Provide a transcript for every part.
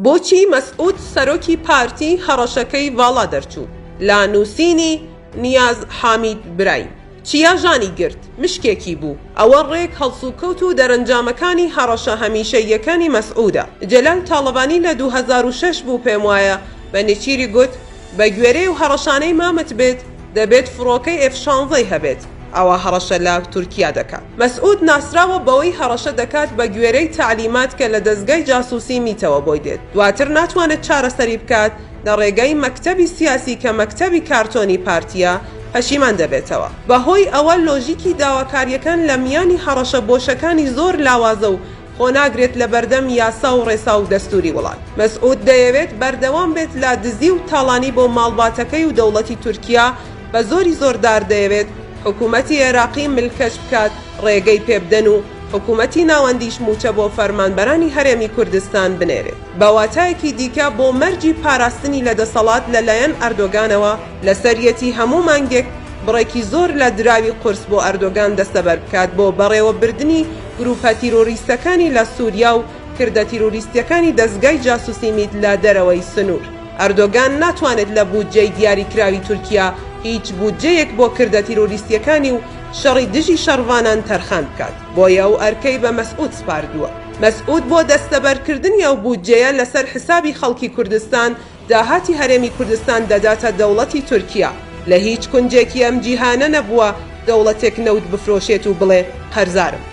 بۆچی مەسعود سەرۆکی پارتی هەڕەشەکەی ڤاڵا دەرچوو؟ لە نووسینی، نیاز حامید برایم. چیا ژانی گرت، مشکێکی بوو. ئەوە ڕێک هەڵسوکەوت و دەرەنجامەکانی هەڕەشە هەمیشەییەکانی مەسعودە. جەلال تاڵەبانی لە 2006 بوو پێموایە بە نێچیری گوت، بە گوێرەی ئەو هەڕەشانەی مامت بێت، دەبێت فڕۆکەی ئێف شانزەی هەبێت، ئەوا هەڕەشە لە تورکیا دەکات. مەسعود ناسراوە بەوەی هەڕەشە دەکات بە گوێرەی تەعلیمات کە لە دەزگای جاسوسی میتەوە بۆی دێت، دواتر ناتوانێت چارەسەری بکات لە ڕێگای مەکتەبی سیاسی کە مەکتەبی کارتۆنی پارتیە پەشیمان دەبێتەوە. بەهۆی ئەوە لۆژیکی داواکاریەکان لە میانی هەڕەشە بۆشەکانی زۆر لاوازە و خۆناگرێت لەبەردەم یاسا و ڕێسا و دەستوری وڵات. مەسعود دەیەوێت بەردەوام بێت لە دزی و تاڵانی بۆ ماڵباتەکەی و دەوڵەتی تورکیا بە زۆری زۆردار دەیەوێت حکومەتی عێراقی ملکەچ بکات ڕێگەی پێبدەن و حکومەتی ناوەندیش موچە بۆ فەرمانبەرانی هەرێمی کوردستان بنێرێت. بە واتایەکی دیکە بۆ مەرجی پاراستنی لە دەسەڵات لە لایەن ئەردۆگانەوە لەسەریەتی هەموو مانگێک بڕێکی زۆر لە دراوی قورس بۆ ئەردۆگان دەستەبەر بکات بۆ بەڕێوەبردنی گروپە تیرۆریستەکانی لە سوریا و کردە تیرۆریستیەکانی دەزگای جاسوسی میت لە دەرەوەی سنور. ئەردۆگان ناتوانێت لە بودجەی دیاریکراوی تورکیا هیچ بودجەیەک بۆ کردە تیرۆریستیەکانی و شەڕی دژی شەڕڤانان تەرخان بکات، بۆیە ئەو ئەرکەی بە مەسعود سپاردووە. مەسعود بۆ دەستەبەرکردنی ئەو بودجەیە لەسەر حسابی خەڵکی کوردستان داهاتی هەرێمی کوردستان دەداتە دەوڵەتی تورکیا. لە هیچ کونجێکی ئەم جیهانە نەبووە دەوڵەتێک نەوت بفرۆشێت و بڵێ قەرزارم.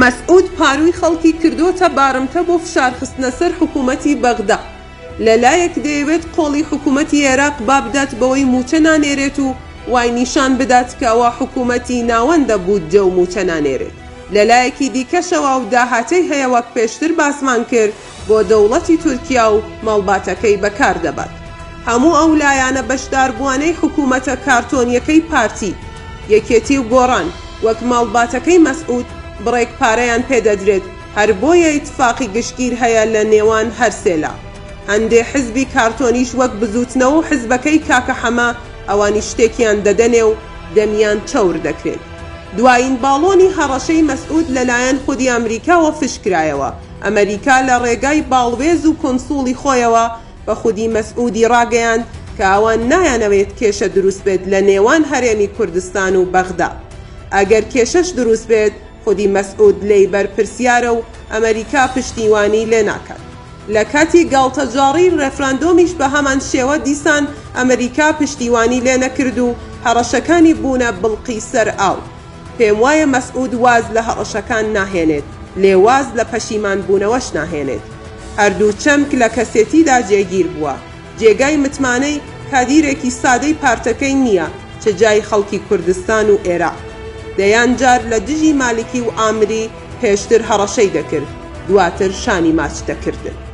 مەسعود پارووی خەڵکی کردۆتە بارمتە بۆ فشارخستنە سەر حکوومەتی بەغدا. لە لایەک دەیەوێت قۆڵی حکوومەتی عێراق بابدات بەوەی مووچە نانێرێت و وای نیشان بدات کە ئەوە حکوومەتی ناوەندە بودجە و مووچە نانێرێت. لە لایەکی دیکەشەوە ئەو داهاتەی هەیە وەک پێشتر باسمان کرد بۆ دەوڵەتی تورکیا و ماڵباتەکەی بەکار دەبات. هەموو ئەو لایانە بەشداربووانەی حکوومەتە کارتۆنییەکەی پارتی، یەکێتی و گۆڕان وەک ماڵباتەکەی مەسعود بڕێک پارەیان پێ دەدرێت، هەر بۆیە ئیتفاقی گشتگیر هەیە لە نێوان هەر سێ لا. هەندێ حزبی کارتۆنیش وەک بزووتنەوە و حزبەکەی کاکە حەمە ئەوانیش شتێکیان دەدەنێ و دەمیان چەور دەکرێت. دوایین باڵۆنی هەڕەشەی مەسعود لە لایەن خودی ئەمریکاوە فش کرایەوە. ئەمریکا لە ڕێگای باڵوێز و کونسوڵی خۆیەوە بە خودی مەسعودی ڕاگەیاند کە ئەوان نایانەوێت کێشە دروست بێت لە نێوان هەرێمی کوردستان و بەغدا. ئەگەر کێشەش دروست بێت خودی مەسعود لێی بەرپرسیارە و ئەمریکا پشتیوانی لێ ناکات. لە کاتی گاڵتەجاڕی ڕێفراندۆمیش بە هەمان شێوە دیسان ئەمریکا پشتیوانی لێ نەکرد و هەڕەشەکانی بوونە بڵقی سەر ئاو. پێم وایە مەسعود واز لە هەڕەشەکان ناهێنێت، لێ واز لە پەشیمان بوونەوەش ناهێنێت. هەردوو چەمک لە کەسێتیدا جێگیر بووە. جێگای متمانەی کادیرێکی سادەی پارتەکەی نییە چ جای خەڵکی کوردستان و ئێراق. دەیان جار لە دژی مالکی و عامری پێشتر هەڕەشەی دەکرد، دواتر شانی ماچ دەکردن.